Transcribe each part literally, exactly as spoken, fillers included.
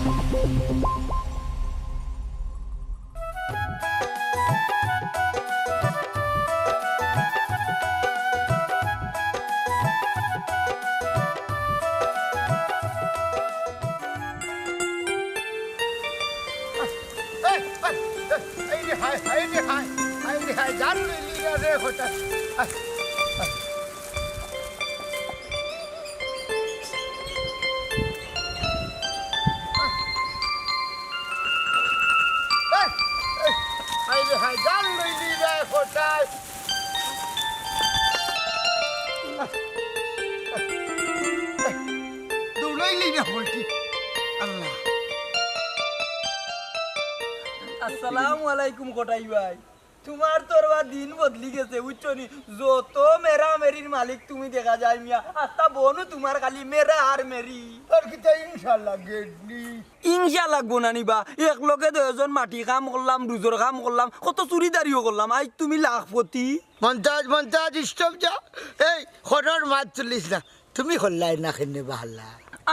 এই, এই, এই রে হায়, হায় রে হায়, হায় রে হায়, জান লইলি না রে হঠাৎ। আয়, আয়। এই, এই, হায় রে হায়, জান লইলি না হঠাৎ। দৌড়াইলি না হঠাৎ। আল্লাহ। আসসালামু আলাইকুম কটাই ভাই। তুমার তো আর বা দিন বদলি গেছে, বুঝছো নি? যত মেরা মেরির মালিক তুমি দেখা যায় মিয়া, আস্তা বনু তুমার খালি মেরা আর মেরি। আর কিতা ইনশাআল্লাহ গেটনি? ইনশা লাগবো না নি বা, এক লগে দুইজন মাটি কাম করলাম, রুজর কাম করলাম, কত চুরিদারিও করলাম, আইজ তুমি লাখপতি। মন্তাজ, মন্তাজ, stop যা। এই, খরর মাত তুলিস না। তুমি করলায় না কেনে বাহাল্লা?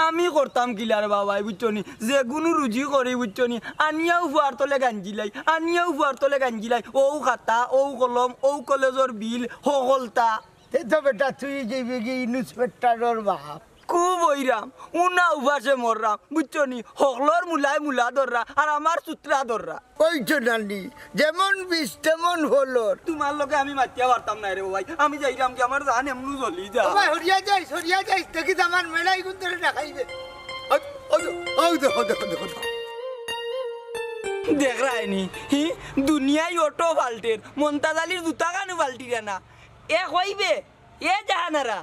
আমি করতাম কিলার বাবাই, বুঝছো নি? যেগুনু রুজি করি, বুঝছো নি? আনিয়াও ফুয়ার তলে গাঞ্জিলাই, আনিয়াও ফুয়ার তলে গাঞ্জিলাই। অউ খাতা, অউ কলম, অউ কলেজর বিল, হকলতা। তে তো বেটা তুই যাইবে গি ইন্সপেক্টরর বাপ। খুব অইরাম, উনা উপাসে মররাম, বুঝছো নি? হকলর মুলায় মুলা ধররা, আর আমার সুতরা ধররা। ওই তো নানি, যেমন বীজ তেমন ফলর। তুমার লগে আমি মাতিয়া পারতাম নায় রে বাবাই, আমি যাইরাম গি, আমার জান এমনু জ্বলি যা। ও ভাই, হরিয়া যাইস, হরিয়া যাইস, দেখিস আমার মেলাই গুন ধরে দেখাইবে। ওই, ওই তো, ওই তো, ওই তো, ওই তো, ওই তো। দেখরায়নি, হি, দুনিয়ায় অটো ফাল্টের, মন্তাজ আলীর জুতা কানো ফাল্টিরা না। এ কইবে, এ জাহানারা,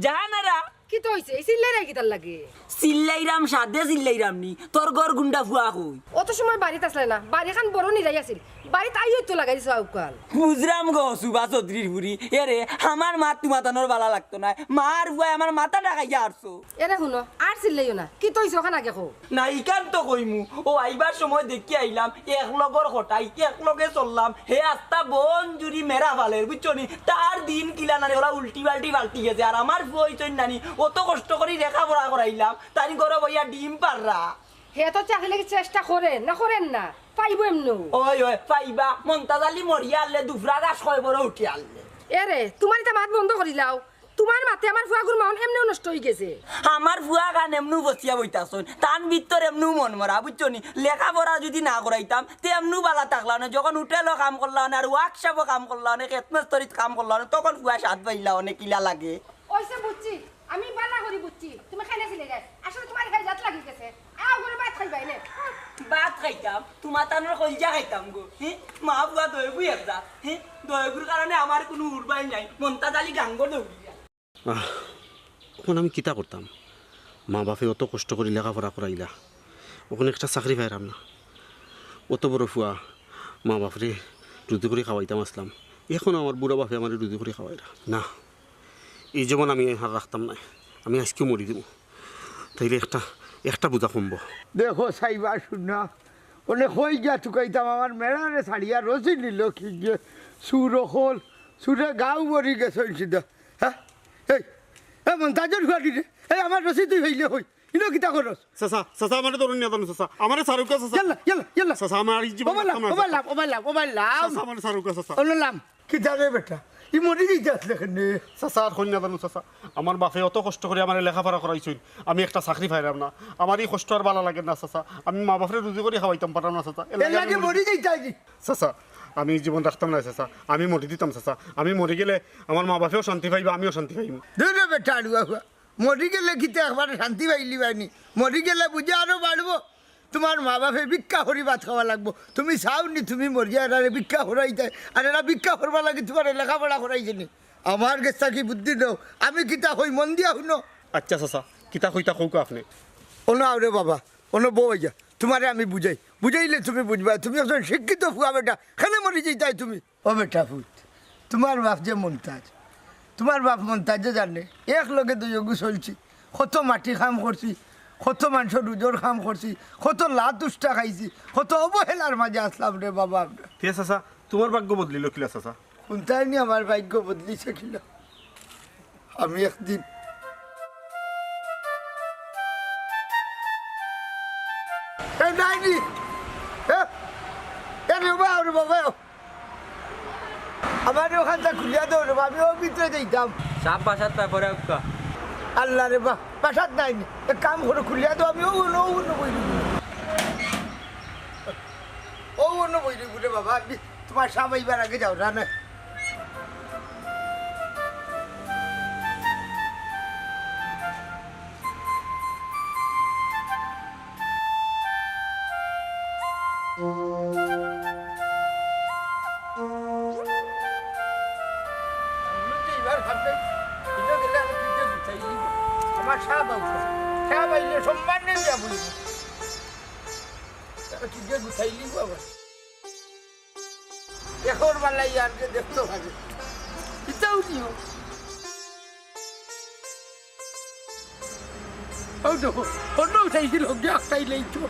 জাহানারা। কিতা অইছে? এই চিল্লাইরায় কিতার লাগি? চিল্লাইরাম সাধে চিল্লাইরাম নি, তোর ঘর গুন্ডা ফুয়া কই? অত সময় বাড়িত আছলায় না, বাড়িখান বড় নিরাই আছিল, বাড়িত আইও তো লাগাই দিছো আউকাল। বুঝরাম গো, সুবা চৌধুরীর ফুড়ি, এরে, আমার মাত তুমাতানর বালা লাগতো নায়, মার ফুয়ায় আমার মাথাটা খাইয়া হারছো। এরে হুনো, আর চিল্লাইও না, কিতা অইছে অখান আগে কও। না, ইখান তো কইমু। অউ আইবার সময় দেখি আইলাম, এক লগর কটাই, এক লগে চললাম। হে আস্তা বন জুড়ি মেরা ফালের, বুঝছো নি? তার দিন কিলা নানি, অলা উল্টি পাল্টি ফাল্টি গেছে। আর আমার ফুয়া অইছইন নানি, অত কষ্ট করি লেখাপড়া করাইলাম, তাইন ঘরো বইয়া ডিম পাররা। হে তো চাকরি লাগি চেষ্টা করের, না করের না? পাইবো এমনেউ। ওই, ওই, পাইবা। মন্তাজ আলী মরিয়া আরলে, দুফরা ঘাস কয় বড় উঠিয়া আরলে। এরে, তুমার ইতা মাত বন্ধ করিলাও। তুমার মাতে আমার ফুয়াগুর মন এমনেউ নষ্ট অইগেছে। আমার ফুয়াখান এমনেউ বসিয়া বইতাছইন, তান ভিতর এমনেউ মন মরা, বুঝছো নি? লেখাপড়া যুদি না করাইতাম, তে এমনেউ বালা থাকলা অনে, যখন হোটেলো কাম করলা অনে, আর ওয়ার্কশপো কাম করলা অনে, খেত মেস্তরিত কাম করলা অনে, তখন ফুয়ায় সাধ পাইলা অনে কিলা লাগে। অইছে বুঝছি, আমি বালা করি বুঝছি, তুমি খাইলে ছিলে যায়। আসলে তুমার হেজাত লাগি গেছে। আও ঘরো ভাত খাইবায় নে। ভাত খাইতাম, তুমাতানর কইলজা খাইতাম গো। হি? মা ফুয়া দয়গু একজা। হি? দয়গুর কারণে আমার কুনু উরবাই নাই। মন্তাজ আলী গাঙ্গো দৌড়িয়া। আহ, অখন আমি কিতা করতাম? মা বাপে অত কষ্ট করি লেখাপড়া করাইলা, অখন একটা চাকরি পাইরাম না। অত বড় ফুয়া, মা বাপরে রুজি করি খাওয়াইতাম আছলাম, অখন আমার বুড়া বাপে আমারে রুজি করি খাওয়াইরা না। এই জীবন আমি আর রাখতাম নায়, আমি আইজকেউ মরি দিমু। তাইলে একটা, একটা বুঝা কমবো। দেখো সাইবা হুনো, অনে কই গিয়া তুকাইতাম, আমার মেড়ারে ছাড়িয়া রশি নিল কি গিয়ে, চুর অকল, চুরে গাউ ভরি গেছইন সিধা। হ্যাঁ? এই, এ মন্তাজর ফুয়ারে, এই আমার রশি তুই ফাইলে কই? ইনো কিতা করস? চাচা, চাচা, আমারে ধরইন না জানো, চাচা। আমারে ছাড়উক্কা, চাচা। ইয়াল্লা, ইয়াল্লা, ইয়াল্লা। চাচা, আমার এই জীবন ওবাল্লা, রাখতাম না, ওবাল্লা, চাচা। ওবাল্লা, ওবাল্লা। চাচা, আমারে ছাড়উক্কা, চাচা। ওবাল্লা। কিতা রে বেটা? ই মরি যাইতে আছলে কেনে? চাচা, আর কইন না জানো, চাচা। আমার বাপে অত কষ্ট করি আমারে লেখাপড়া করাইছইন, আমি একটা চাকরি পাইরাম না। আমার ই কষ্ট আর বালা লাগের না, চাচা। আমি মা বাপরে রুজি করি খাওয়াইতাম পাররাম না, চাচা। এর লাগি মরি যাইতে আইছি। চাচা, আমি ই জীবন রাখতাম না, চাচা। আমি মরি দিতাম, চাচা। আমি মরি গেলে আমার মা বাপেও শান্তি পাইবা, আমিও শান্তি পাইমু। দূর রে বেটা, আড়ুয়া হুয়া। মরি গেলে কিতা একবারে শান্তি পাইলিবায়নি? মরি গেলে বুঝা আরো বাড়বো। তুমার মা বাপে ভিক্ষা করি ভাত খাওয়া লাগবো। তুমি চাও নি তুমি মরিয়া এরারে ভিক্ষা করাইতায়? আর এরা ভিক্ষা করবার লাগি তুমারে লেখাপড়া করাইছে নি? আমার গেছ থাকি বুদ্ধি নেও। আমি কিতা কই মন দিয়া হুনো। আচ্ছা চাচা, কিতা কইতা কউক্কা আপনে। অনো আও রে বাবা, অনো বও আইয়া। তুমারে আমি বুঝাই। বুঝাইলে তুমি বুঝবায়। তুমি একজন শিক্ষিত ফুয়া বেটা। কেনে মরি যাইতায় তুমি? ও বেটা ফুত, তুমার বাপ যে মন্তাজ, তুমার বাপ মন্তাজে জানে, এক লগে দুইওগু চলছি, কত মাটি কাম করছি, কত মানষর রুজর কাম করছি, কত লাত উষ্টা খাইছি, কত অবহেলার মাঝে আছলাম রে বাবা আমরা। তে চাচা, তুমার ভাগ্য বদলিল কিলা চাচা? কুনটায় নি আমার ভাগ্য বদলিছে কিলা? আমি একদিন নাইনি? হ্যাঁ? এ রে বাবা, ওরে বাবা। আমার ওখানটা খুলিয়া দাও রে বাবা, আমি ওর ভিতরে যাইতাম। সাপ বাসাত পায় পরে উক্কা। আল্লাহ রে বাবা, বাসাত নাইনি। এক কাম করো, খুলিয়া দাও, আমি ও অন্য, ও অন্য বই দিব। ও অন্য বই দিব রে বাবা, আমি তোমার সাপ আইবার আগে যাও না, না। এবার ভাববে, এটা গেলে আমি কিনতে গুছাই দিব। আমার সাপ আউছে। সাপ আইলে সম্মান নেই যা বলবো। তাহলে কিনতে গুছাই দিব আবার। এখন বালাই আর কে দেখতে পারে। এটাও নিও। ও দেখো, অন্য উঠাইছিল, হগে আটকাইলেই তো।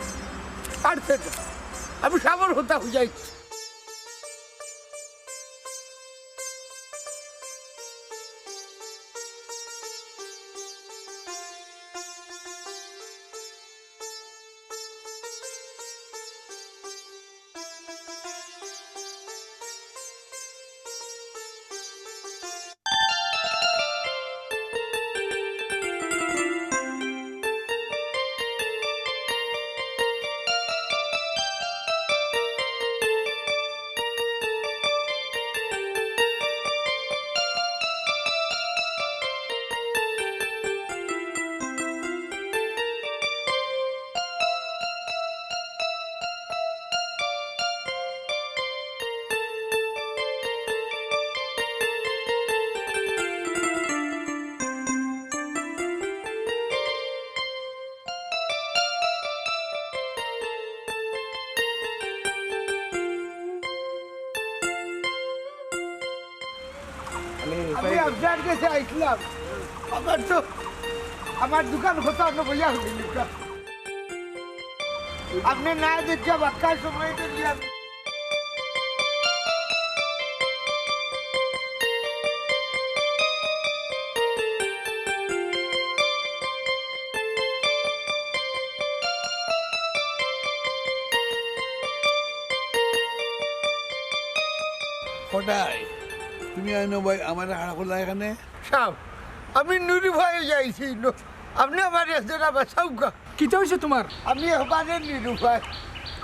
আর সে তো, আমি সাবর কথা বুঝাইছি। আমি আপনার কাছে আইছিলাম, আমার তো, আমার দোকান কথা অন্য বইয়া হইল। আপনি না দেখিয়া বাক্কা সময় তো দিয়া। কটাই, তুমি আইনো ভাই, আমার হারা খোলা এখানে। সাব, আমি নুরু ভাই যাইছি, আপনি আমার একজনা বাঁচাউক্কা। কিতা অইছে তুমার? আমি একবারে নিরুপায়।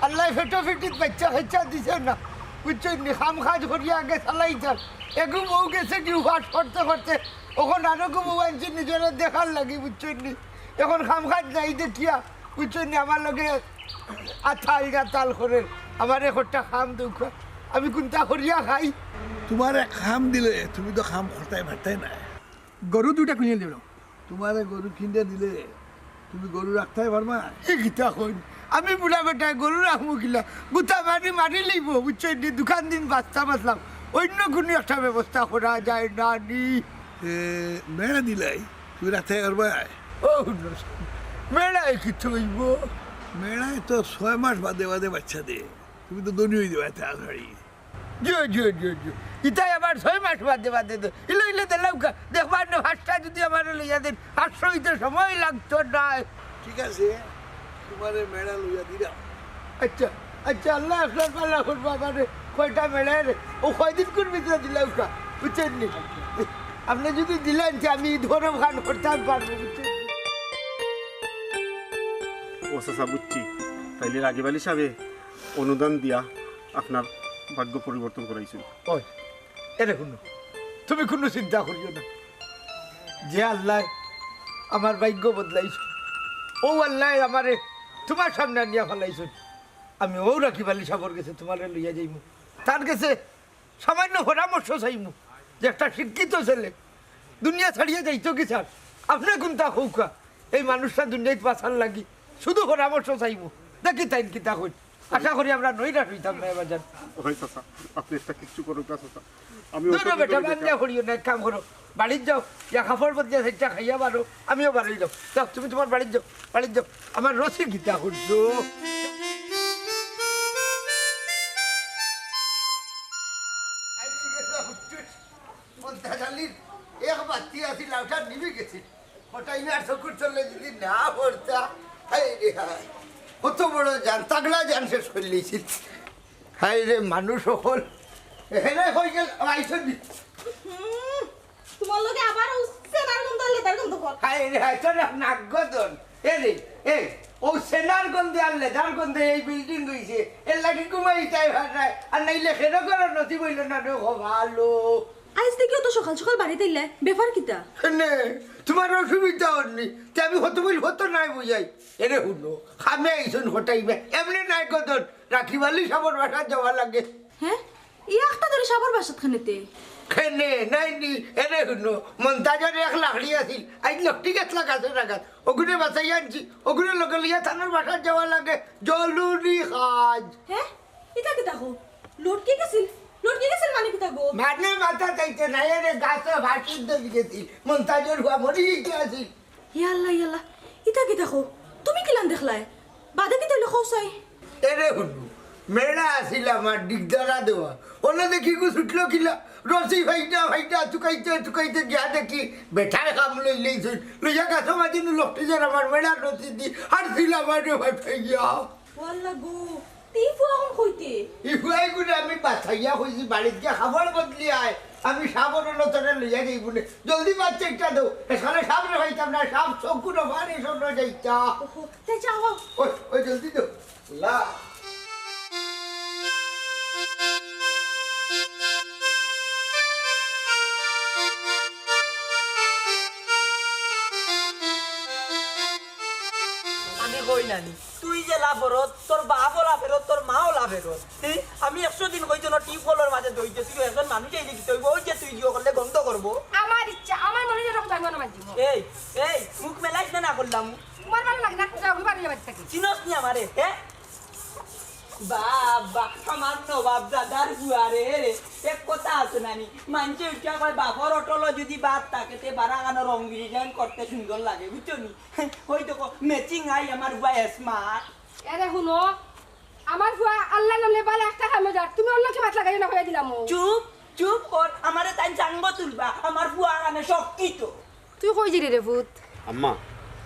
আল্লায় পেটো পিঠিত বাইচ্চা কাইচ্চা দিছে না, বুঝছইন নি? কাম কাজ করিয়া আগে চালাইতাম। এগু বউ গেছে কি উপাস করতে করতে, অখন আরগু বউ আনছি নিজরে দেখার লাগি, বুঝছইন নি? অখন কাম কাজ নাই দেখিয়া, বুঝছইন নি? আমার লগে আতাল গাতাল করের, আমারে একটা কাম দেউক্কা, আমি কুনতা করিয়া খাই। তুমারে কাম দিলে তুমি তো কাম করতায় পারতায় নায়। গরু দুইটা কিনিয়া দিলাও। তুমারে গরু কিনিয়া দিলে তুমি গরু রাখতায় পারবায়? ই কিতা কইন? আমি বুড়া বেটায় গরু রাখমু কিলা? গুতা মারি মারি লইবো, বুঝছইন নি? দুখান দিন বাঁচতাম বাঁচলাম, অইন্য কুনু একটা ব্যবস্থা করা যায় না নি? এ, মেড়া দিলাই, তুমি রাখতায় পারবায়? ও, মেড়ায় কিতা অইবো? মেড়ায় তো ছয় মাস বাদে বাদে বাইচ্চা দে, তুমি তো ধনী অই যাবায় তাড়াতাড়ি। জি, জি, জি, জি। ইতায় আবার ছয় মাস বাদে বাদে দে। ইলা, ইলা দিলাউক্কা। দেখবা না, পাঁচটা যুদি আমারে লইয়া দেইন, পাঁচশো অইতে সময় লাগতো নায়। ঠিক আছে, তুমারে মেড়া লইয়া দিলাম। আইচ্ছা, আইচ্ছা, আল্লায় আপনার ভালা করবা আমারে। কয়টা মেড়া রে? অউ কয়দিনকুর ভিতরে দিলাউক্কা, বুঝছইন নি? আপনে যুদি দিলাইন, তে আমি ইদ পরব খান করতাম পারমু, বুঝছইন নি? ও চাচা, বুঝছি। তাইলে রাগিব আলী সাবে অনুদান দিয়া আপনার ভাগ্য পরিবর্তন করাইছইন। ওই, এরে হুনো, তুমি কুনু চিন্তা করিও না। যে আল্লায় আমার ভাগ্য বদলাইছইন, অউ আল্লায় আমারে তুমার সামনে আনিয়া ফালাইছইন। আমি অউ রাগিব আলী সাবর গেছে তুমারে লইয়া যাইমু। তার গেছে সামাইন্য পরামর্শ চাইমু যে একটা শিক্ষিত ছেলে দুনিয়া ছাড়িয়া যাইতো কিসার? আপনে কুনতা কউক্কা? এই মানুষটা দুনিয়াত বাঁচার লাগি শুধু পরামর্শ চাইমু, দেখি তাইন কিতা কইন। আশা করি আমরা নৈরাশ অইতাম না এবার যান। অয় চাচা, আপনে একটা কিচ্ছু করুক্কা চাচা। আমি ধুরো বেটা, বাদ দিয়া করিও না, এক কাম করো, বাড়িত যাও, ইয়া কাপড় বদলিয়া চাইরটা খাইয়া বারো, আমিও বারইলাম। যাও, তুমি তুমার বাড়িত যাও, বাড়িত যাও। আমার রসি কিতা করছো? পঞ্চাশ আলির এক বাতি আছিল, ওটা নিভি গেছে। কটাই না চকুর তলে যদি না পড়তা, হায় রে হায়। কত বড় জান, তাগড়া জান শেষ করিলিছিল। হায় রে মানুষ অকল। এখানে কই গেল? আইসো দি। হুম, তোমার লগে আবার অউ সেনার গন্ধ আর লেদার গন্ধ কর। হায় রে, হায়, তোর নাক গন্ধ। এ রে, এ, অউ সেনার গন্ধে আর লেদার গন্ধে এই বিল্ডিং অইছে। এর লাগি ঘুমাইতায় পাররায়। আর নাইলে খেরো করো নসিব অইল না রে, খো ভালো। আইজ দেখি অত সকাল সকাল বাড়িত আইলায়, ব্যাপার কিতা? নে, তোমার অসুবিধা অর নি। তে আমি হত বইল হত নাই বুঝাই। এরে হুনো, কামে আইছইন কটাইবা। এমনে নাই কদন, রাখিবালি সাবর বাসাত যাওয়া লাগে। হে? ই একটা ধরি সাবর বাসাত খানিতে? খেনে, নাই নি। এরে হুনো, মন্তাজর এক লাকড়ি আছিল। আইজ লকটি গেছলা গাছর আগাত। অগুরে বাচাইয়া আনছি। অগুরে লগে লইয়া তানর বাসাত যাওয়া লাগে। জরুরি কাজ। হে? ইতা কিতা কও? লটকি গেছিল? লটকি গেছিল মানে কিতা গো? মানে মাথা চাইতে নাই, এরে গাছো ফাঁসির দড়ি গেছিল। মন্তাজর হুয়া মরি গেছিল। ইয়া আল্লাহ, ইয়া আল্লাহ, ইতা কিতা কও? তুমি কিলান দেখলায়? বাদে কিতা অইলো কও চাই? এরে হুনো, মেড়া আছিল আমার ডিগদারা দেওয়া। অনো দেখি গু ছুটলো কিলা? রশি ফাইটা ফাইটা তুকাইতে তুকাইতে গিয়া দেখি বেটায় কাম লইলিছইন। লইয়া গাছো মাঝে নু লকটি যার আমার মেড়া রশি দি আর ছিল আমার ফাইয়া। ও আল্লাহ গো, তে ই ফুয়া অখন কইতে? ই ফুয়াগুরে আমি বাচাইয়া কইছি, বাড়িত গিয়া কাপড় বদলি আয়, আমি সাবর অনো তোরে লইয়া যাইবো নে। জলদি বাচ্চা একটা দেও, এখানে সাবরে পাইতাম না, সাব চক্ষু নফানি সরো যাইতা। ওহো, তে যাও। ওই, ওই জলদি দেও। লা। আমি কই নানি, তুই যে লাফরত, তোর বাপও লাফেরত, তোর মাও লাফেরত। হি? আমি একশো দিন কইতো না টিউব কলর মাঝে দইতে, তুই একজন মানুষ এই দেখিতে হইব, ওই যে তুই জিও করলে গন্ধ করবো। আমার ইচ্ছা, আমার মনে যেরকম যাইব না মানছি। এই, এই, মুখ মেলাইস না, না করলাম। তোমার ভালো লাগে না, যাও, আমি বাড়ি যাবার থাকি। চিনস নি আমারে, হ্যাঁ? বাবা, আমার নবাব দাদার বুয়ারে রে, এক কথা আছে নানি, মানষে উঠিয়া কয়, বাপর অটলো যদি বাদ থাকে, তে বারা গানো রং ডিজাইন করতে সুন্দর লাগে, বুঝছো নি? ওই দেখো, ম্যাচিং আই আমার বুয়া স্মার্ট। এরে হুনো, আমার ফুয়া আল্লাহর নামে বালা একটা কামো যার, তুমি অন্য কি মাত লাগাইও না কইয়া দিলাম ও। চুপ, চুপ কর, আমারে তাই চাঙ্গ তুলবা, আমার ফুয়া কানে শক্তি তো। তুই কই যাইরে রে পুত? আম্মা,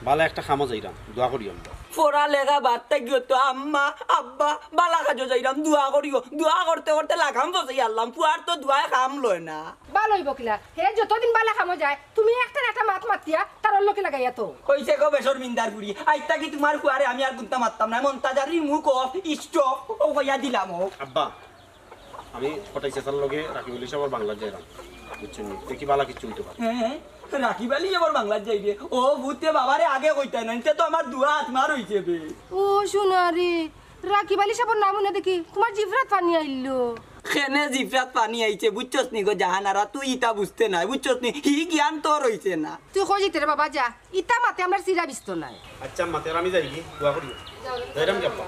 বালা একটা কামো যাইরাম, দোয়া করিও আম্মা। পড়া লেখা বাদ থাকিও তো আম্মা, আব্বা, বালা কাজো যাইরাম, দোয়া করিও। দোয়া করতে করতে লাগাম বসাই আল্লাম, ফুয়ার তো দোয়ায় কাম লয় না। বালা অইব কিলা? হে যতদিন বালা কামো যায়, তুমি একটা না একটা মাত মাতিয়া তার অল্লকে লাগাইয়া তো। কইছে গো বেশরমিন্দার বুড়ি, আইজ থাকি তোমার ফুয়ারে আমি আর গুন্তা মারতাম না, মন্তাজারির মুখ অফ, স্টপ, ও কইয়া দিলাম ও। আব্বা, আমি কটাই চাচার লগে রাকিব আলী সাবর বাংলাত যাইরাম, বুঝছো নি? দেখি বালা কিচ্ছু অইতো পারে। হ্যাঁ, হ্যাঁ, রাকিব আলী সাবর বাংলাত যাইবে। ও ভূতে বাবারে আগে কইতায় না, ইটা তো আমার দুয়া আত্মা রইছে বে। ও সোনারে, রাকিব আলী সাবর নাম হুনে দেখি তোমার জিফরাত পানি আইলো। খেনে জিফরাত পানি আইছে, বুঝছস নি গো জাহানারা, তুই ইতা বুঝতে নাই, বুঝছস নি? হি জ্ঞান তোর অইছে না। তুই কই যাইতে রে বাবা, যা। ইতা মাতে আমরার চিরা বিস্ত নাই। আচ্ছা, মাতে আমি যাই কি? দোয়া করি। যাইরাম কি আব্বা?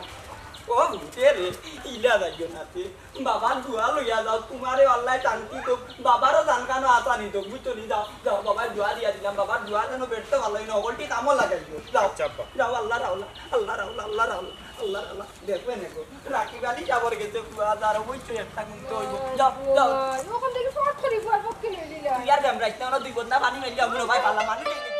ও, উঠে রে, ইলা যাইও না তে। বাবার দোয়া লইয়া যাও, তোমারে আল্লাহ শান্তি দেউক, বাবারও জানখানো আসানি দেউক, বুঝছো নি? যাও, যাও, বাবার দোয়া দিয়া দিলাম, বাবার দোয়া যেন বেরতে ভালো হয় না, হকলটি কামো লাগাইও। যাও, আচ্ছা, আব্বা। যাও, আল্লাহ রাহুল, আল্লাহ রাহুল, আল্লাহ রাহুল, আল্লাহ রাহুল। দেখবে না গো, রাকিব আলী সাবর গেছে ফুয়া, যার অবশ্যই একটা কিন্তু হইব। যাও, যাও। ওখান থেকে ফট করে ফুয়ার পক্ষে নিয়ে নিলে। তুই আর ব্যায়াম রাখতে আমরা দুই বদনা পানি মেলি যাবো না ভাই, পাল্লা মানুষ এই।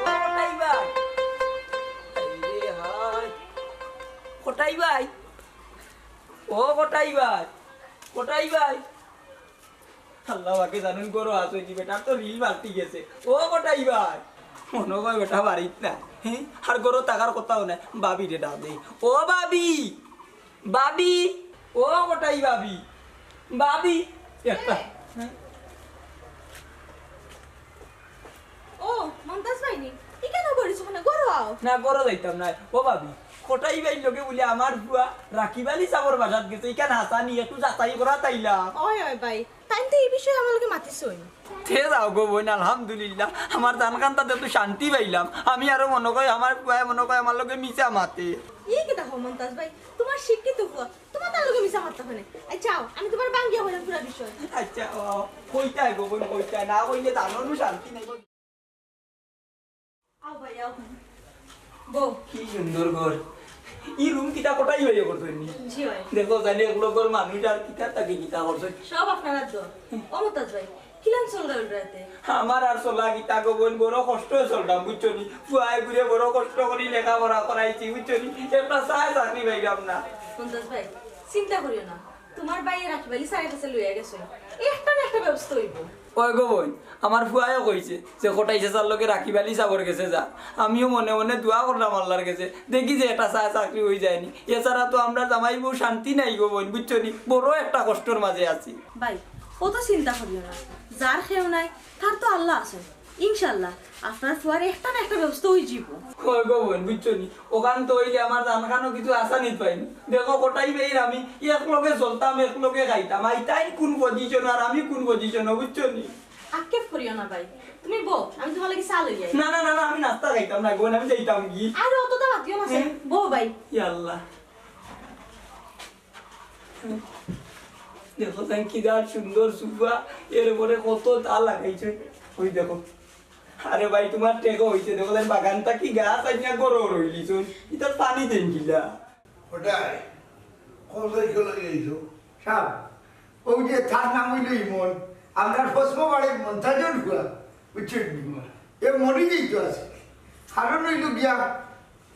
ও কটাই ভাই। এই রে হায়। কটাই ভাই। ও কটাই ভাই। কটাই ভাই। আল্লাহ পাকে জানইন গরো আছে কি, বেটার তো রিল বাড়তি গেছে। ও কটাই ভাই, মনো কয় বেটা বাড়িত না, হ্যাঁ? আর গরো থাকার কথাও নাই। ভাবিরে ডাক দেই। ও ভাবি, ভাবি, ও কটাই ভাবি, ভাবি, একটা, হ্যাঁ? ও, মন্তাজ ভাই নি? ইখানো বইছো কেনে? গরো আও। না, গরো যাইতাম না। ও ভাবি, কটাই ভাইর লগে বুলে আমার ফুয়া রাকিব আলী সাবর বাসাত গেছে, ইখান হাছা নি একটু যাচাই করাত আইলাম। ওই, ওই ভাই, তাইন তো ই বিষয়ে আমার লগে মাতিছইন। তে যাও গো বইন, আলহামদুলিল্লাহ, আমার জানখানটাত একটু শান্তি পাইলাম। আমি আরো মনো কয় আমার ফুয়ায় মনো কয় আমার লগে মিছা মাতে। ই কিতা কও মন্তাজ ভাই, তোমার শিক্ষিত ফুয়া, তোমার তার লগে মিছা মাততা কেনে? আচ্ছা, আও, আমি তোমারে ভাঙ্গিয়া কইরাম পুরা বিষয়। আচ্ছা, ও, কইতায় গো বইন, কইতায়, না কইলে জানরও শান্তি নাই। আও ভাই, আও। বউ। কি সুন্দর ঘর। ই রুম কিতা কটাই ভাইয়ে করছইন নি? জি ভাই। দেখো, জানি এক লোকর মানুষ আর কিতা থাকি কিতা করছইন। সব আপনারার দোয়া। ও মন্তাজ ভাই, কিলান চলরা রাতে? আমার আর চলা কিতা গো বইন, বড় কষ্ট চলরাম, বুঝছো নি? ফুয়ায় ঘুরে বড় কষ্ট করি লেখাপড়া করাইছি, বুঝছো নি? একটা চায় চাকরি পাইরাম না। মন্তাজ ভাই, চিন্তা করিও না, তুমার ভাইয়ে রাখিব আলী স্যারর কাছে লইয়া গেছে, একটা না একটা ব্যবস্থা অইবো। ওই গো বইন, আমার ফুয়ায়ও কইছে যে কটাই চাচার লগে রাখিব আলী স্যারর গেছে যা। আমিও মনে মনে দোয়া করলাম আল্লাহর গেছে, দেখি যে একটা চায় চাকরি অই যায় নি। এছাড়া তো আমরা জামাই বউ শান্তি নাই গো বইন, বুঝছো নি? বড় একটা কষ্টর মাঝে আছি। ভাই, অত চিন্তা করিও না, যার কেউ নাই, তার তো আল্লাহ আছে। ইনশাআল্লাহ, আপনার ফুয়ার একটা না একটা ব্যবস্থা অই যিবো। ওই গো বইন, বুঝছো নি? অখান তো অইলে আমার জানখানও কিছু আসানিত পাইনি। দেখো, কটাই ভাইর আমি এক লগে চলতাম, এক লগে খাইতাম। আই তাই কোন পজিশন আর আমি কোন পজিশন, বুঝছো নি? আক্ষেপ করিও না ভাই, তুমি বও, আমি তুমার লাগি চা লই আই। না, না, না, না, আমি নাস্তা খাইতাম না গো, আমি যাইতাম কি? আরে অততা মাতিও না, হ্যাঁ? বও ভাই। ইয়া আল্লাহ। দেখো তাই কি যার সুন্দর সুফা, এর উপরে কত তা লাগাইছে। ওই দেখো, আরে ভাই, তুমার টেকা অইছে, দেখো তাই বাগানটা কি গাছ আইনা গড় রইলিছ, ইটা পানি দেন কিলা? ওটাই, কত ইকো লাগে এইছো? সাব, ওই যে তার নাম অইল ইমন, আমরার পশ্চিম বাড়ির মন্তাজর ফুয়া, বুঝছো নি? এ মরি যাইতো আছে, কারণ অইল গিয়া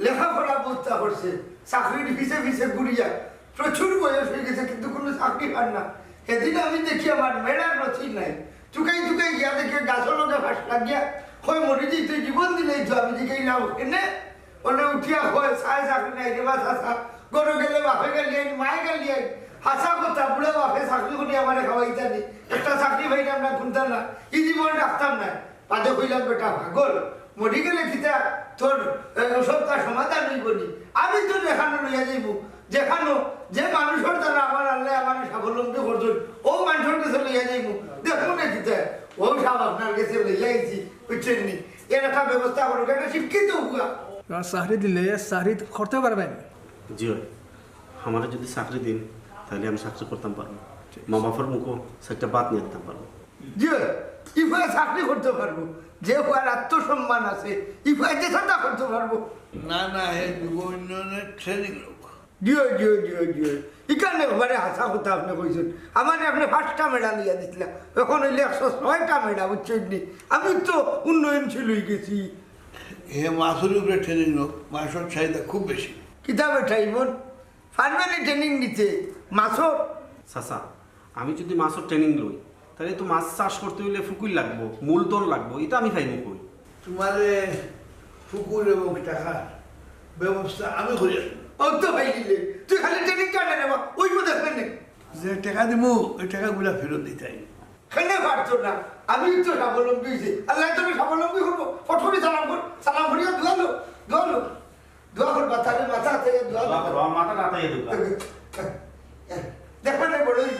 লেখাপড়া বুঝতা করছে, চাকরির পিছে পিছে ঘুরিয়া প্রচুর বয়স অই গেছে, কিন্তু কুনু চাকরি পার না। সেদিন আমি দেখি আমার মেয়েরার নথি নাই, তুকাই তুকাই গিয়া দেখি গাছর লগে ফাঁস লাগিয়া কয়, "মরি যাইতো, জীবন দিলেই তো।" আমি জিকাইলাম, "কেনে?" অনে উঠিয়া কয়, "চায় চাকরি নাই রে বা চাচা, ঘরো গেলে বাপে গালি আইন, মায়ে গালি আইন।" হাছা কথা, বুড়া বাপে চাকরি করি আমারে খাওয়াইতা নি, একটা চাকরি পাইতাম না, কুন্তা না, ই জীবন রাখতাম না। বাদে কইলাম, "বেটা পাগল, মরি গেলে কিতা তোর, এ, অসুবিধার সমাধান অইবো নি? আমি তো যেখানো লইয়া যাইমু, যেখানো যে মানুষর দ্বারা আমার আল্লাহ আমারে স্বাবলম্বী করছইন, ও মানুষর কাছে লইয়া যাইমু, দেখমু না কিতা।" ও সাব আপনার কাছে লইয়া আইছি, বুঝছইন নি? এর একটা ব্যবস্থা করো, একটা শিক্ষিত অউক্কা। আর চাকরি দিলে চাকরি করতে পারবেন? জি অয়, আমারে যদি চাকরি দেইন, তাইলে আমি চাকরি করতাম পারমু। মা বাপর মুখো চাইরটা ভাত নিয়া দিতাম পারমু। জি অয়, ই ফুয়ায় চাকরি করতে পারবো। যে ফুয়ার আত্মসম্মান আছে, ই ফুয়ায় যে চাকরি করতে পারবো। না, না, হে যুব উন্নয়নের ট্রেনিং লোক। জি অয়, জি অয়, জি অয়, জি অয়। ইখান একবারে হাছা কথা আপনে কইছইন। আমারে আপনে পাঁচটা মেডা লইয়া দিছিলা, অখন অইলে একশো ছয়টা মেডা, বুঝছইন নি? আমি তো উন্নয়নশীল অই গেছি। হে মাছর উপরে ট্রেনিং লোক, মাছর চাহিদা খুব বেশি। কিতা বেটা ইমন? পারবে নি ট্রেনিং নিতে? মাছর? চাচা, আমি যদি মাছর ট্রেনিং লই, তাইলে তো মাছ চাষ করতে অইলে পুকুর লাগবো, মূলধন লাগবো, ইতা আমি পাইমু কই? তুমারে পুকুর এবং টেকার ব্যবস্থা আমি করিয়া দিমু। ও তো পাইলিলে, তুই খালি ট্রেনিং কাটে নেবা, ওই মতো দেখবে নে। যে টেকা দিমু, ওই টেকাগুলা ফেরত দিতায়। কেনে পারতো না? আমি তো স্বাবলম্বী অইছি। আল্লায় তোরে স্বাবলম্বী করবো। ফট করি সালাম কর, সালাম করিয়া দোয়া লো, দোয়া লো। দোয়া করবা, তারে মাথা আতাইয়া দোয়া দোয়া করবা। করো, আমার মাথাটা আতাইয়া দিবা। দেখবা না, বড়ই।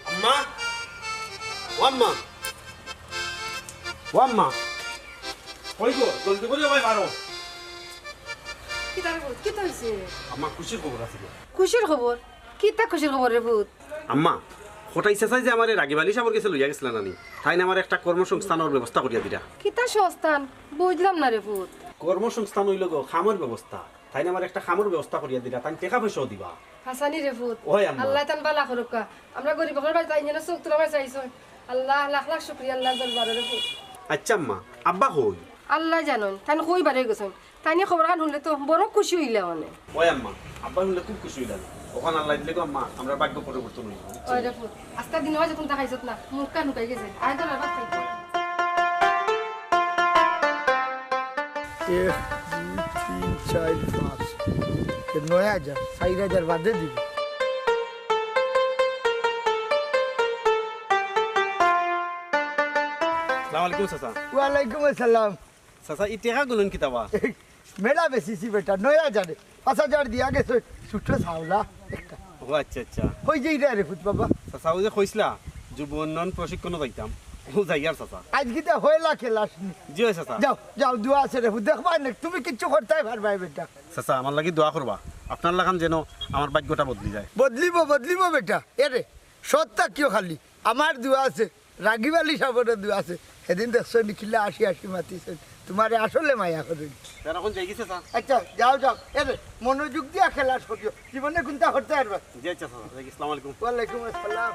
আম্মা, ও আম্মা, ও আম্মা, কই গো? জলদি করিয়া ভাই বারো। কিতা রে পুত, কিতা অইছে? আম্মা, খুশির খবর আছে গো। খুশির খবর? কিতা খুশির খবর রে পুত? আম্মা, কটাই চাচায় যে আমারে রাগিব আলী সাবর গেছে লইয়া গেছিলা নানি, তাইন আমারে একটা কর্মসংস্থানর ব্যবস্থা করিয়া দিরা। কিতা সংস্থান? বুঝলাম না রে পুত। কর্মসংস্থান অইলো গো, কামর ব্যবস্থা। তাইন আমারে একটা কামর ব্যবস্থা করিয়া দিরা, তাইন টেকা পয়সাও দিবা। হাছানি রে পুত। ওই আম্মা। আল্লায় তান বালা করউক্কা। আমরা গরিব অকলর বাড়িত তাইন যেন চউখ তুলা মারি চাইছইন। আল্লাহ, লাখ লাখ শুকরিয়া আল্লাহর দরবারো রে পুত। আচ্ছা আম্মা, আব্বা কই? আল্লায় জানইন, তাইন কই বারে গেছইন। তাইন ই খবরখান হুনলে তো বড় খুশি অইলা অনে। ওই আম্মা, আব্বা হুনলে খুব খুশি অইলা। অখান আল্লায় দিলে গো আম্মা, আমরার ভাগ্য পরিবর্তন অইবো। ওই রে পুত, আস্তা দিন অয় যখন তা খাইছত না, মুখখান হুকাই গেছে। আয় তো বাবা খাই। এক, দুই, তিন, চাইর, পাঁচ। এ নয় হাজার, চাইর হাজার বাদে দিবো। আসসালামু আলাইকুম চাচা। ওয়ালাইকুম আসসালাম। চাচা, ই টেকা গুনইন কিতা বা? মেলা বেচিছি বেটা, নয় হাজারে। পাঁচ হাজার দিয়া গেছে, ছোট চাওলা একটা। ও আচ্ছা, আচ্ছা। কই যাইরা রে পুত বাবা? চাচা, অউ যে কইছলা, যুব উন্নয়ন প্রশিক্ষণো যাইতাম। অউ যাইয়ার চাচা। আইজ কিতা হয়লা খেলাস নি? জি অয় চাচা। যাও, যাও, দোয়া আছে রে পুত, দেখবায় নে, তুমি কিচ্ছু করতায় পারবায় বেটা। চাচা, আমার লাগি দোয়া করবা। আপনার লাখান যেন আমার ভাগ্যটা বদলি যায়। বদলিবো, বদলিবো বেটা। এরে, সৎ থাকিও খালি। আমার দোয়া আছে। রাগিব আলী সাবর দোয়া আছে। সেদিন দেখছো নি কিলা হাসি হাসি মাতিছইন। তুমারে আসলে মায়া করি। তারা কোন জায়গা গেছে, স্যার? আচ্ছা, যাও, যাও। এরে, মনোযোগ দিয়া খেলা করিও। জীবনে কুন্তা করতে পারবা? জি, আচ্ছা, স্যার। আসসালামু আলাইকুম। ওয়ালাইকুম আসসালাম।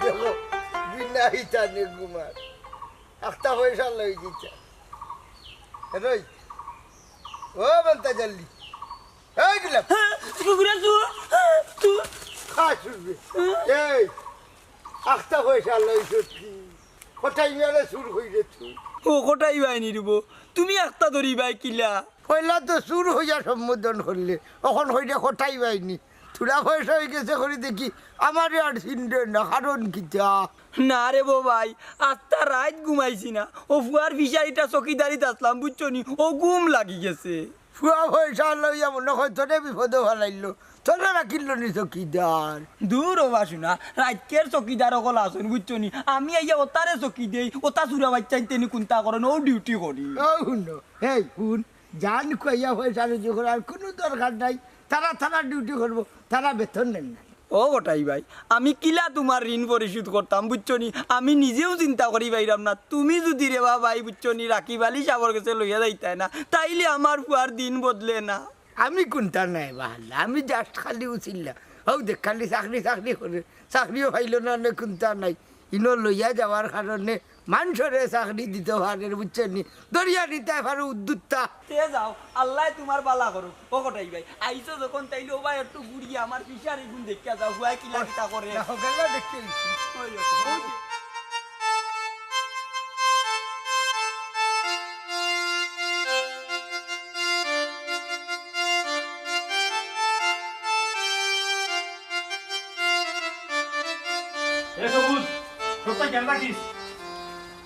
দেখো, বিনা হিতানে ঘুমার। আখতা পয়সা লই দিতা। রই। ও বন্তা জলদি। এই গিলা। হ্যাঁ, কুকুরা চুর, হ্যাঁ, চুর। খা চুরবে। এই, আখতা পয়সা লই সত্যি। কটাই মিয়ারে চুর কইরে তুই। ও কটাই ভাই নিরুব। তুমি আখতা ধরি ভাই কিলা? পয়লা তো চুর হইয়া সম্বোধন করলে। অখন কইরে কটাই ভাই নি। থুড়া পয়সা হই গেছে করি দেখি, আমারে আর চিনরে না, কারণ কিতা? না রে বো ভাই, আস্তা রাইত ঘুমাইছি না। ও ফুয়ার ফিশারিটা চকিদারিত আছলাম, বুঝছো নি? ও ঘুম লাগি গেছে। ফুয়া পয়সা লইয়া মনে হয় তোরে বিপদো ফালাইলো, তোরে রাখিল নি চকিদার। দূর ও বাসুনা, রাইতকের চকিদার অকল আছইন, বুঝছো নি? আমি আইয়া ওতারে চকি দেই, ওতা চুরা বাইচ্চাইন্তে নি কুন্তা করইন, ও ডিউটি করি। ও হুনো, এই হুন, জান খুয়াইয়া পয়সা রুজি করার কুনু দরকার নাই। তারা তারা ডিউটি করবো, তারা বেতন নেন না। ও কটাই ভাই, আমি কিলা তুমার ঋণ পরিশোধ করতাম, বুঝছো নি? আমি নিজেও চিন্তা করি পাইরাম না। তুমি যুদি রে বা ভাই, বুঝছো নি, রাকিব আলী সাবর গেছে লইয়া যাইতায় না, তাইলে আমার ফুয়ার দিন বদলে না। আমি কুন্তা নাই বাহাল্লা, আমি just খালি উচিল্লা। হউ দেখ, খালি চাকরি চাকরি করে, চাকরিও পাইলো না, নে কুন্তা নাই। ইনো লইয়া যাওয়ার কারণে মানষরে চাকরি দিতো পারের, বুঝছো নি? দরিয়া নিতায় পারো উদ্যুত্তা। তে যাও, আল্লায় তুমার বালা করুক। ও কটাই ভাই, আইছো যখন তাইলে ও ভাই একটু ঘুরিয়া আমার ফিশারি গুন দেখিয়া যাও, হুয়াই কিলা কিতা করে। না, গেল দেখতে আইছি। ওই, ওই, ওই। এ সবুজ, সবটা খেয়াল রাখিস।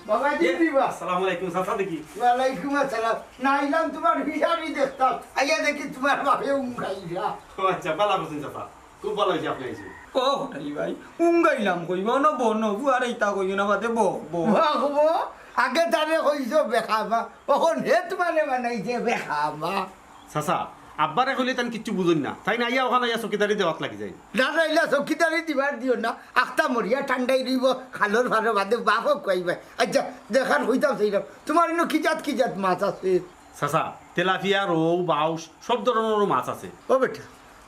বাবা, জি, জি, বা। আসসালামু আলাইকুম, চাচা দেখি। ওয়ালাইকুম আসসালাম। না আইলাম তুমার ফিশারি দেখতাম, আইয়া দেখি তুমার বাপে উঙ্গাইরা। ও আচ্ছা, ভালা করছইন চাচা, খুব ভালা অইছে আপনে আইছইন। ও কটাই ভাই, উঙ্গাইলাম কইবা না বনো, বুয়ারে ইতা কইও না বাদে বক বক। বাহ, বাহ, আগে তারে কইছো বেখামা, অখন হে তুমারে বানাইছে বেখামা। চাচা, আব্বারে কইলে তাইন কিচ্ছু বুঝইন না। তাইন আইয়া অখান আইয়া চকিদারি দেওয়াত লাগি যাইন। না, না, ইলা চকিদারি দিবার দিও না। আখতা মরিয়া ঠান্ডাই রইবো, খালর ফারো বাদে বাফও খুয়াইবা। আচ্ছা, দেখার কইতাম চাইরাম, তুমার ইনো কি জাত কি জাত মাছ আছে? চাচা, তেলাপিয়া, রউ, বাউস, সব ধরনরও মাছ আছে। ও বেটা,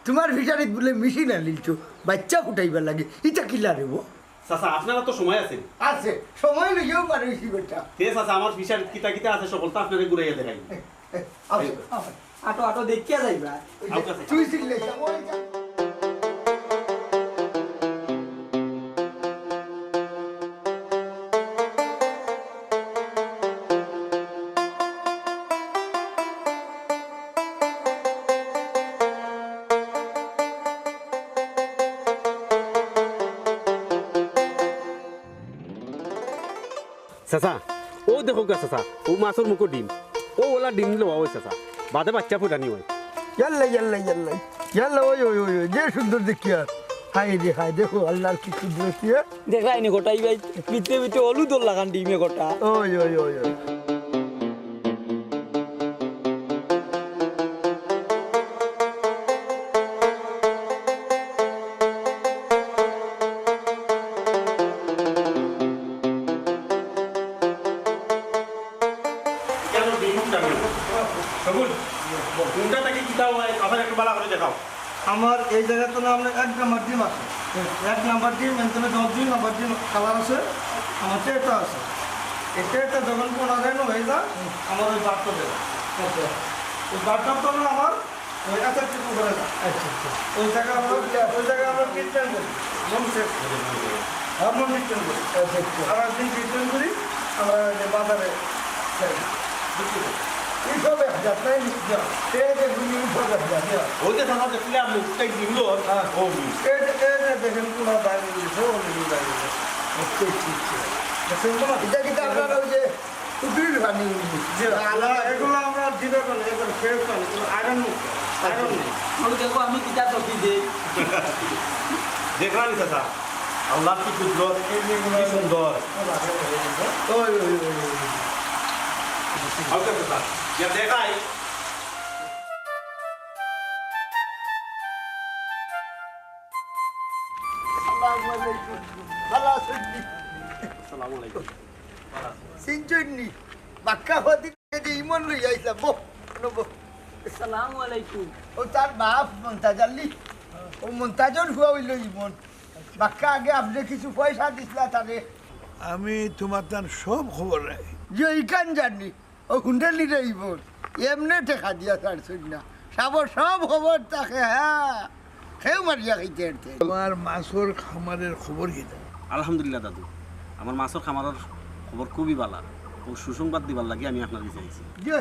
তুমার ফিশারিত বুলে মেশিন আনিলছো, বাইচ্চা ফুটাইবার লাগি, ইতা কিলা রে বো? চাচা, আপনারা তো সময় আছে। আছে, সময় লইয়াউ পারইছি বেটা। তে চাচা, আমার ফিশারিত কিতা কিতা আছে, সকলতা আপনারে ঘুরাইয়া দেখাই। এ, এ, আও, আও। আটো, আটো, দেখিয়া যাইবা। ওই যে, আও, চাচা। তুই চিল্লাইছ, ওই যা। চাচা, অউ দেখউক্কা চাচা, অউ মাছর মুখো ডিম। অউ অলা ডিম লওয়া অয় চাচা, বাদে বাইচ্চা ফুটানি অয়। ইয়াল্লা, ইয়াল্লা, ইয়াল্লা। ইয়াল্লা, ওই, ওই, ওই, ওই, যে সুন্দর দেখিয়ার। হায় রে হায়, দেখো আল্লার কি কুদরতি, হ্যাঁ? দেখরায়নি কটাই ভাই, ভিতরে ভিতরে হলুদর লাখান ডিমে কটা। ওই, ওই, ওই, ওই। কেন ডিম উঠা গেল? সবুজ, কোনটা থাকি কিতা অয়, আমার একটু ভালা করি দেখাও। আমার এই জায়গাতে না আপনার এক নাম্বার ডিম আছে। এক নাম্বার ডিম, এখানে দশ দুই নাম্বার ডিম কালার আছে, আমার টেটা আছে। এই টেটা যখন পোনা দেয় না হয়ে যায়, আমার ওই বাটটা দেয়। আচ্ছা। ওই বাটটা তো না আমার ওই অ্যাসেপ্টিক করে যায়। আচ্ছা, আচ্ছা। ওই জায়গায় আমরা, ওই জায়গায় আমরা ট্রিটমেন্ট করি, হরমোন সেট করি, হরমোন ট্রিটমেন্ট করি। আচ্ছা, আচ্ছা। আর একদিন ট্রিটমেন্ট করি, আমরা ওই যে বাজারে যাই, বিক্রি করি। এইসব এক জাত নাই নি? জি। এই যে গুলি এইসব এক জাত। জি। ওই যে দাদা দেখলে আপনি উঠতে দিল, হ্যাঁ। ও গুলি। এই যে, এই যে দেখেন পুরো দাঁড়িয়ে গেছে, ও গুলি দাঁড়িয়ে গেছে। আচ্ছা, আচ্ছা, আচ্ছা। দেখছেন তো? এটা কিন্তু আপনার ওই যে উকিল বানিয়ে নিচ্ছে। জি, আল্লাহ, এগুলো আমরা দিবে কেন? এগুলো ফেরত কেন? কোনো আয়রন মুক্ত, আয়রন নেই। আমি দেখো, আমি কিতা টপি দেই। দেখলাম চাচা, আল্লাহর কি কুদরত, এই যে এগুলো কি সুন্দর। ওই, ওই, ওই, ওই। ওকে চাচা, যা দেখাই। আসসালামু আলাইকুম। ভালো আছেন নি? আসসালামু আলাইকুম। চিনছেন নি? বাক্কা হদি যে ইমন লই আইছলা, বহ, বহ। আসসালামু আলাইকুম। ও তার বাপ মন্তাজ আলী, ও মন্তাজর হুয়া অইল ইমন। বাক্কা আগে আপনে কিছু পয়সা দিছলা তারে। আমি তুমার তান সব খবর রাখি। যে ইখান জানি, ও হুন্ডালি রে ইমন, এমনে টেকা দিয়া ছাড়ছইন না। সাবর সব খবর থাকে, হ্যাঁ। কেউ মারিয়া খাইতে আরতে। তুমার মাছর খামারের খবর কিতা? আলহামদুলিল্লাহ দাদু, আমার মাছর খামারর খবর খুবই বালা। ও সুসংবাদ দিবার লাগি আমি আপনার কাছে আইছি। যে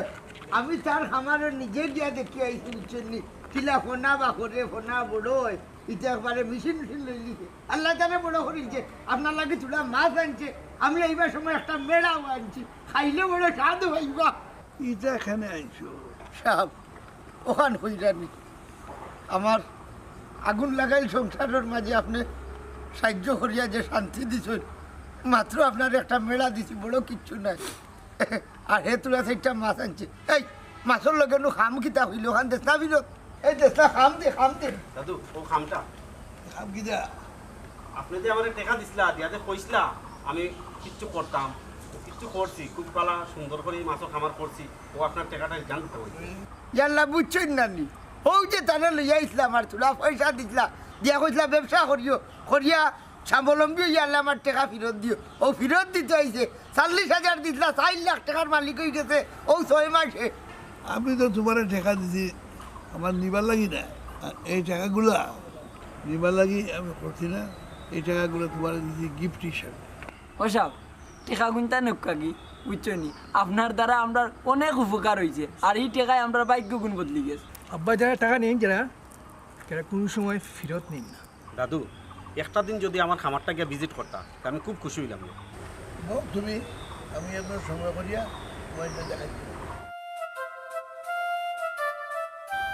আমি তার খামারর নিজে গিয়া দেখি আইছি, বুঝছেন নি? কিলা ফোনা বা করে ফোনা বড় হয়, ইটা একবারে মেশিন মেশিন লইলিছে। আল্লাহ তারে বড় করিলছে, আপনার লাগি থুড়া মাছ আনছে, আমি আইবার সময় একটা মেড়াও আনছি, খাইলে বড় স্বাদ হইবা। ইটা কেনে আনছো? সাব, ওখান কইরা নি। আমার আগুন লাগাইল সংসারর মাঝে আপনে সাহায্য করিয়া যে শান্তি দিছইন, মাত্র আপনারে একটা মেড়া দিছি, বড় কিচ্ছু নাই। আর হে থুড়া চাইরটা মাছ আনছে। এই, মাছর লগে নু খাম কিতা অইল? ওখান দেছ না ফিরত। এই দেছ না, খাম দে, খাম দে। দাদু, ও খামটা। খাম কিতা? আপনে যে আমারে টেকা দিছলা, দিয়া যে কইছলা, আমি কিচ্ছু করতাম, কিচ্ছু করছি, খুব বালা সুন্দর করি মাছর খামার করছি। ও আপনার টেকাটা রিটার্ন দিতে বলছে। ইয়াল্লা, বুঝছইন না নি? হউ যে তারে লইয়া আইছলাম আর থুড়া পয়সা দিছলা, দিয়া কইছলা ব্যবসা করিও, করিয়া স্বাবলম্বী অইয়া আল্লাহ আমার টেকা ফিরত দিও। ও ফিরত দিতে আইছে, চল্লিশ হাজার দিছলা, চাইর লাখ টেকার মালিক অই গেছে, ও ছয় মাসে। আমি তো তুমারে টেকা দিছি আমার নিবার লাগি না, আর এই টেকাগুলা নিবার লাগি আমি করছি না, এই টেকাগুলা তুমারে দিছি গিফট হিসাবে। ও সাব, টেকা গুনতা নক্কা কি, বুঝছো নি? আপনার দ্বারা আমরার অনেক উপকার অইছে, আর ই টেকায় আমরার ভাইগ্য গুণ বদলি গেছে। আব্বা যারা টেকা নেইন যারা, তারা কুনু সময় ফিরত নেইন না। দাদু, একটা দিন যুদি আমার খামারটা গিয়া ভিজিট করতা, তে আমি খুব খুশি অইলাম। বউ, তুমি, আমি একবার সময় করিয়া তোমার সাথে দেখা করি।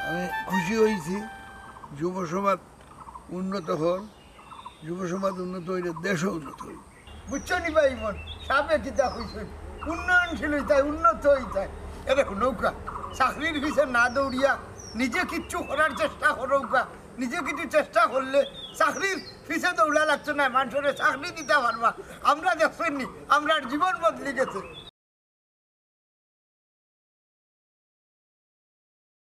আমি খুশি অইছি, যুব সমাজ উন্নত হন, যুব সমাজ উন্নত অইলে দেশও উন্নত অইবে। বুঝছো নি ভাই বোন, সাবে কিতা কইছইন, উন্নয়নশীল অইতায়, উন্নত অইতায়। এরে হুনউক্কা, চাকরির পিছে না দৌড়িয়া নিজে কিচ্ছু করার চেষ্টা করউক্কা। নিজে কিছু চেষ্টা করলে চাকরির পিছে দৌড়া লাগতো নায়, মানষরে চাকরি দিতা পারবা। আমরা দেখছইন নি, আমরার জীবন বদলি গেছে।